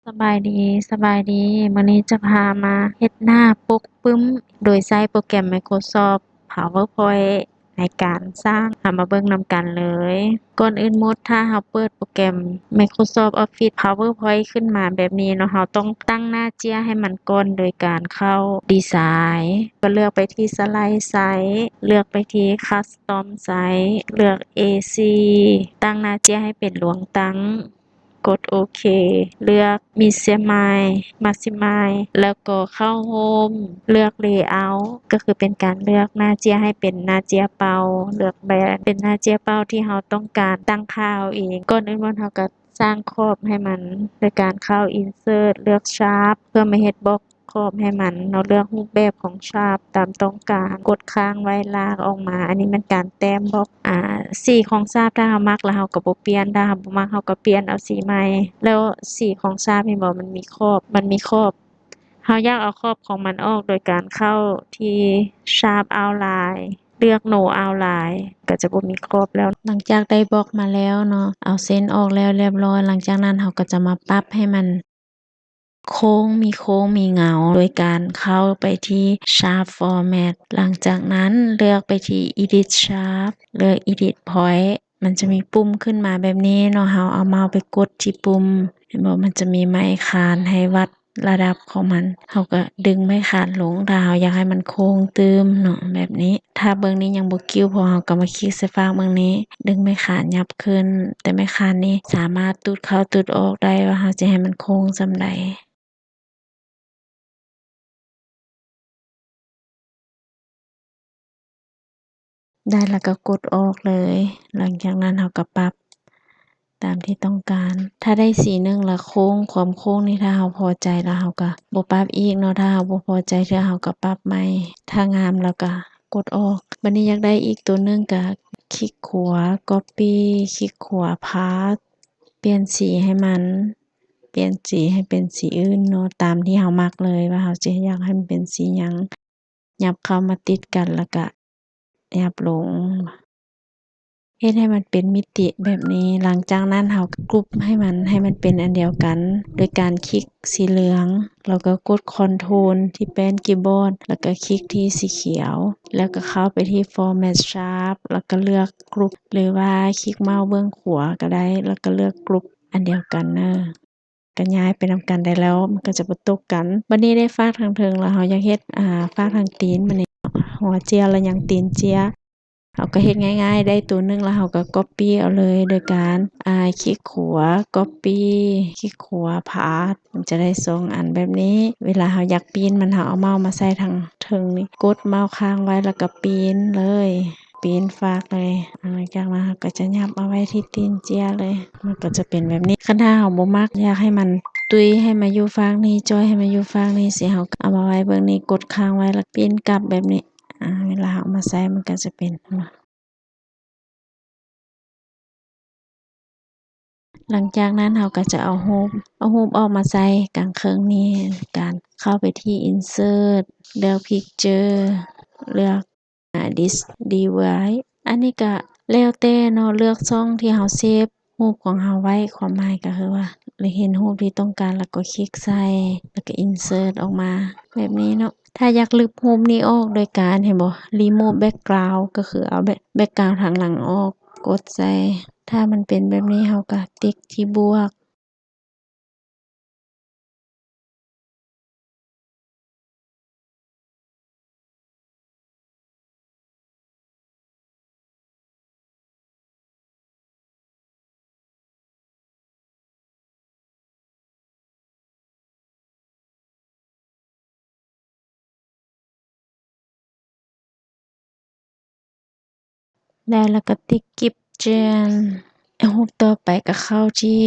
ສະບາຍດີ, ສະບາຍດີ. ມື້ນີ້ຈະພາມາເຮັດໜ້າປົກປຶ້ມ ໂດຍໃຊ້ໂປຣແກຣມ Microsoft PowerPoint ໃນການສ້າງ. ເຮົາມາເບິ່ງນຳກັນເລີຍ. ກ່ອນອື່ນໝົດ, ຖ້າເຮົາເປີດໂປຣແກຣມ Microsoft Office PowerPoint ຂຶ້ນມາແບບນີ້ເນາະ, ເຮົາຕ້ອງຕັ້ງໜ້າເຈ້ຍໃຫ້ມັນກ່ອນ ໂດຍການເຂົ້າ Design ກໍເລືອກໄປທີ່ Slide Size ເລືອກໄປທີ່ Custom Size ເລືອກ ເອສີ່ ຕັ້ງໜ້າເຈ້ຍໃຫ້ເປັນລວງຕັ້ງ. ກົດໂອເຄ, ເລືອກ Minimize Maximize ແລ້ວກໍເຂົ້າ Home ເລືອກ Layout ກໍຄືເປັນການເລືອກໜ້າເຈ້ຍໃຫ້ເປັນໜ້າເຈ້ຍເປົ່າ, ເລືອກແບບເປັນໜ້າເຈ້ຍເປົ້າທີ່ເຮົາຕ້ອງການຕັ້ງຄ່າເອົາເອງ. ກ່ອນອື່ນໝົດເຮົາກໍສ້າງຂອບໃຫ້ມັນ ໂດຍການເຂົ້າ Insert ເລືອກ Shape ເພື່ອມາເຮັດບລັອກ ຂອບໃຫ້ມັນເນາະ, ເລືອກຮູບແບບຂອງ Shape ຕາມຕ້ອງການ, ກົດຄ້າງໄວ້ລາກອອກມາ. ອັນນີ້ແມ່ນການແຕ້ມບລັອກ. ອາ ສີຂອງ Shape ຖ້າເຮົາມັກແລ້ວເຮົາກໍບໍ່ປ່ຽນ, ຖ້າເຮົາບໍ່ມັກເຮົາກໍປ່ຽນເອົາສີໃໝ່. ແລ້ວສີຂອງ Shape ເຫັນບໍ່, ມັນມີຂອບ, ມັນມີຂອບ. ເຮົາຢາກເອົາຂອບຂອງມັນອອກໂດຍການເຂົ້າທີ່ Shape Outline ເລືອກ No Outline ກໍຈະບໍ່ມີຂອບແລ້ວ. ຫຼັງຈາກໄດ້ບລັອກມາແລ້ວເນາະ, ເອົາເສັ້ນອອກແລ້ວລຽບຮ້ອຍ, ຫຼັງຈາກນັ້ນເຮົາກໍຈະມາປັບໃຫ້ມັນ ໂຄ້ງ ມີໂຄ້ງ ມີເງົາ ໂດຍການເຂົ້າໄປທີ່ Shape Format. ຫຼັງຈາກນັ້ນເລືອກໄປທີ່ Edit Shape ເລືອກ Edit Point. ມັນຈະມີປຸ່ມຂຶ້ນມາແບບນີ້ເນາະ, ເຮົາເອົາເມົາສ໌ໄປກົດທີ່ປຸ່ມ, ເຫັນບໍ່? ມັນຈະມີໄມ້ຄານໃຫ້ວັດລະດັບຂອງມັນ, ເຮົາກໍດຶງໄມ້ຄານລົງ ຖ້າເຮົາຢາກໃຫ້ມັນໂຄ້ງຕື່ມເນາະ ແບບນີ້. ຖ້າເບື້ອງນີ້ຍັງບໍ່ກິ່ວພໍ ເຮົາກໍມາຄລິກໃສ່ຟາກເບື້ອງນີ້, ດຶງໄມ້ຄານຫຍັບຂຶ້ນ, ແຕ່ໄມ້ຄານນີ້ສາມາດຕຸດເຂົ້າຕຸດອອກໄດ້ວ່າເຮົາຈະໃຫ້ມັນໂຄ້ງສ່ຳໃດ. ໄດ້ແລ້ວກໍກົດອອກເລີຍ. ຫຼັງຈາກນັ້ນເຮົາກໍປັບຕາມທີ່ຕ້ອງການ. ຖ້າໄດ້ສີໜຶ່ງລະໂຄ້ງ, ຄວາມໂຄ້ງນີ້ ຖ້າເຮົາພໍໃຈລະເຮົາກໍບໍ່ປັບອີກເນາະ, ຖ້າເຮົາບໍ່ພໍໃຈເທື່ອເຮົາກໍປັບໃໝ່, ຖ້າງາມລະກໍກົດອອກ. ບັດນີ້ຢາກໄດ້ອີກໂຕໜຶ່ງກໍຄລິກຂວາ Copy ຄລິກຂວາ Paste ປ່ຽນສີໃຫ້ມັນ, ປ່ຽນສີໃຫ້ເປັນສີອື່ນເນາະ ຕາມທີ່ເຮົາມັກເລີຍ ວ່າເຮົາຈະຢາກໃຫ້ມັນເປັນສີຫຍັງ. ຫຍັບເຂົ້າມາຕິດກັນ ແລ້ວກະຫຍັບລົງ ເຮັດໃຫ້ມັນເປັນມິຕິແບບນີ້. ຫຼັງຈາກນັ້ນເຮົາກໍກຣຸບໃຫ້ມັນ ໃຫ້ມັນເປັນອັນດຽວກັນ ໂດຍການຄລິກສີເຫຼືອງ ແລ້ວກໍກົດ Control ທີ່ແປ້ນຄີບອດ ແລ້ວກໍຄລິກທີ່ສີຂຽວ ແລ້ວກໍເຂົ້າໄປທີ່ Format Shape ແລ້ວກໍເລືອກ Group ຫຼືວ່າຄລິກເມົາສ໌ເບື້ອງຂວາກໍໄດ້ ແລ້ວກໍເລືອກ Group ອັນດຽວກັນເນີ. ກະຍ້າຍໄປນຳກັນໄດ້ແລ້ວ ມັນກໍຈະບໍ່ຕົກກັນ. ບັດນີ້ໄດ້ຟາກທາງເທິງແລ້ວ ເຮົາຢາກເຮັດ ອາ ຟາກທາງຕີນ ບັດນີ້ຫົວເຈ້ຍແລ້ວຍັງຕີນເຈ້ຍ ເຮົາກໍເຮັດງ່າຍໆ ໄດ້ໂຕໜຶ່ງແລ້ວ ເຮົາກໍ Copy ເອົາເລີຍ ໂດຍການ ອາ ຄລິກຂວາ Copy ຄລິກຂວາ Paste ມັນຈະໄດ້ສອງອັນແບບນີ້. ເວລາເຮົາຢາກປິ່ນມັນ ເຮົາເອົາເມົາສ໌ມາໃສ່ທາງເທິງນີ້ ກົດເມົາສ໌ຄ້າງໄວ້ ແລ້ວກໍປິ່ນເລີຍ. ປີ້ນຟາກເລີຍ. ຫຼັງຈາກນັ້ນເຮົາກໍຈະຫຍັບເອົາໄວ້ທີ່ຕີນເຈ້ຍເລີຍ. ມັນກໍຈະເປັນແບບນີ້. ຄັນຖ້າເຮົາບໍ່ມັກ ຢາກໃຫ້ມັນຕຸ້ຍ ໃຫ້ມາຢູ່ຟາກນີ້ ຈ່ອຍໃຫ້ມາຢູ່ຟາກນີ້ຊີ້ ເຮົາກໍເອົາມາໄວ້ເບື້ອງນີ້ ກົດຄ້າງໄວ້ ແລ້ວປີ້ນກັບແບບນີ້. ອາ ເວລາເຮົາເອົາມາໃສ່ ມັນກໍຈະເປັນ ເຫັນບໍ່? ຫຼັງຈາກນັ້ນເຮົາກໍຈະເອົາຮູບ ເອົາຮູບອອກມາໃສ່ກາງເຄິ່ງນີ້ ການເຂົ້າໄປທີ່ Insert ເລືອກ Picture ເລືອກ This Device ອັນນີ້ກະແລ້ວແຕ່ເນາະ ເລືອກຊ່ອງທີ່ເຮົາເຊບຮູບຂອງເຮົາໄວ້. ຄວາມໝາຍກໍຄືວ່າ ເຫັນຮູບທີ່ຕ້ອງການ ແລ້ວກໍຄລິກໃສ່ ແລ້ວກໍ Insert ອອກມາແບບນີ້ເນາະ. ຖ້າຢາກລຶບຮູບນີ້ອອກໂດຍການ ເຫັນບໍ່? Remove Background ກໍຄືເອົາ Background ທາງຫຼັງອອກ ກົດໃສ່. ຖ້າມັນເປັນແບບນີ້ ເຮົາກໍຕິກທີ່ບວກ. ໄດ້ແລ້ວກໍຕິກກິບເຈນ ຮູບຕໍ່ໄປກໍເຂົ້າທີ່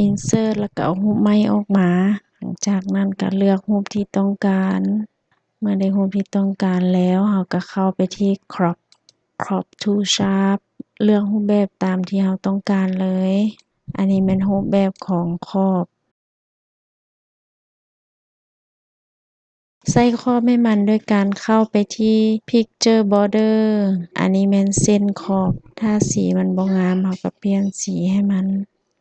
Insert ແລ້ວກໍເອົາຮູບໃໝ່ອອກມາ. ຫຼັງຈາກນັ້ນກໍເລືອກຮູບທີ່ຕ້ອງການ. ເມື່ອໄດ້ຮູບທີ່ຕ້ອງການແລ້ວ ເຮົາກໍເຂົ້າໄປທີ່ Crop Crop to Shape ເລືອກຮູບແບບຕາມທີ່ເຮົາຕ້ອງການເລີຍ. ອັນນີ້ແມ່ນຮູບແບບຂອງຂອບ. ໃສ່ຂອບໃຫ້ມັນໂດຍການເຂົ້າໄປທີ່ Picture Border ອັນນີ້ແມ່ນເສັ້ນຂອບ. ຖ້າສີມັນບໍ່ງາມ ເຮົາກໍປ່ຽນສີໃຫ້ມັນ.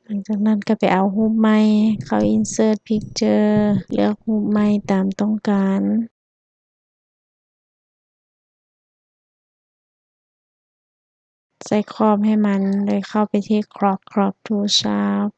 ຫຼັງຈາກນັ້ນກໍໄປເອົາຮູບໃໝ່, ເຂົ້າ Insert Picture, ເລືອກຮູບໃໝ່ຕາມຕ້ອງການ. ໃສ່ຂອບໃຫ້ມັນ ໂດຍເຂົ້າໄປທີ່ Crop, Crop to Sharp.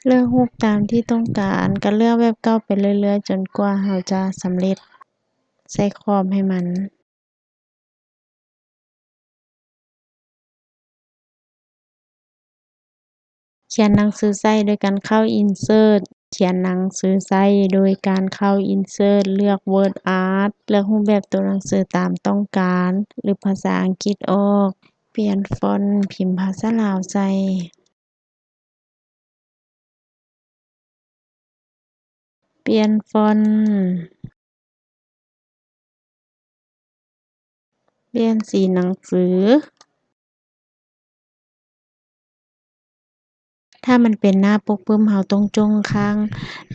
ເລືອກຮູບຕາມທີ່ຕ້ອງການ, ກໍເລືອກແບບເກົ່າໄປເລື້ອຍໆ ຈົນກວ່າເຮົາຈະສຳເລັດ. ໃສ່ຂອບໃຫ້ມັນ. ຂຽນໜັງສືໃສ່ໂດຍການເຂົ້າ Insert, ຂຽນໜັງສືໃສ່ໂດຍການເຂົ້າ Insert, ເລືອກ Word Art, ເລືອກຮູບແບບຕົວໜັງສືຕາມຕ້ອງການ ຫຼື ພາສາອັງກິດອອກ, ປ່ຽນຟອນ, ພິມພາສາລາວໃສ່. ປ່ຽນຟອນ, ປ່ຽນສີໜັງສື. ຖ້າມັນເປັນໜ້າປົກປຶ້ມ, ເຮົາຕ້ອງຈົ່ງຂ້າງ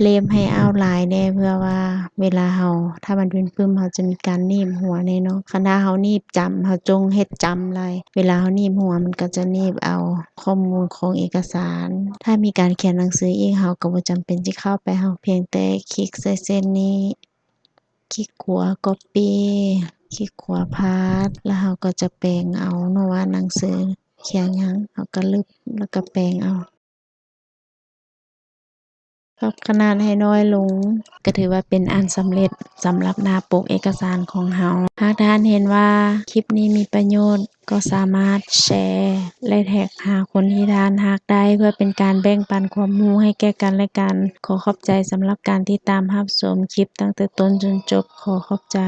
ເລັບໃຫ້ອາວລາຍແດ່, ເພື່ອວ່າເວລາເຮົາ, ຖ້າມັນເປັນປຶ້ມ, ເຮົາຈະມີການໜີບຫົວແນ່ເນາະ. ຄັນຖ້າເຮົາໜີບຈ້ຳ, ເຮົາຈົ່ງເຮັດຈ້ຳຫຼາຍ, ເວລາເຮົາໜີບຫົວ, ມັນກໍຈະໜີບເອົາຂໍ້ມູນຂອງເອກະສານ. ຖ້າມີການຂຽນໜັງສືອີກ, ເຮົາກໍບໍ່ຈຳເປັນຊິເຂົ້າໄປ, ເຮົາພຽງແຕ່ຄລິກໃສ່ເສັ້ນນີ້, ຄລິກຂວາ Copy, ຄລິກຂວາ Paste, ແລ້ວເຮົາກໍຈະແປງເອົາເນາະວ່າໜັງສືຂຽນຫຍັງ, ເຮົາກໍລຶບ ແລ້ວກໍແປງເອົາ. ປັບຂະໜາດໃຫ້ນ້ອຍລົງ. ກໍຖືວ່າເປັນອັນສຳເລັດສຳລັບໜ້າປົກເອກະສານຂອງເຮົາ. ຫາກທ່ານເຫັນວ່າຄລິບນີ້ມີປະໂຫຍດ, ກໍສາມາດແຊ ແລະ ແທັກຫາຄົນທີ່ທ່ານຮັກໄດ້ ເພື່ອເປັນການແບ່ງປັນຄວາມຮູ້ໃຫ້ແກ່ກັນແລະກັນ. ຂໍຂອບໃຈສຳລັບການຕິດຕາມຮັບຊົມຄລິບຕັ້ງແຕ່ຕົ້ນຈົນຈົບ. ຂໍຂອບໃຈ.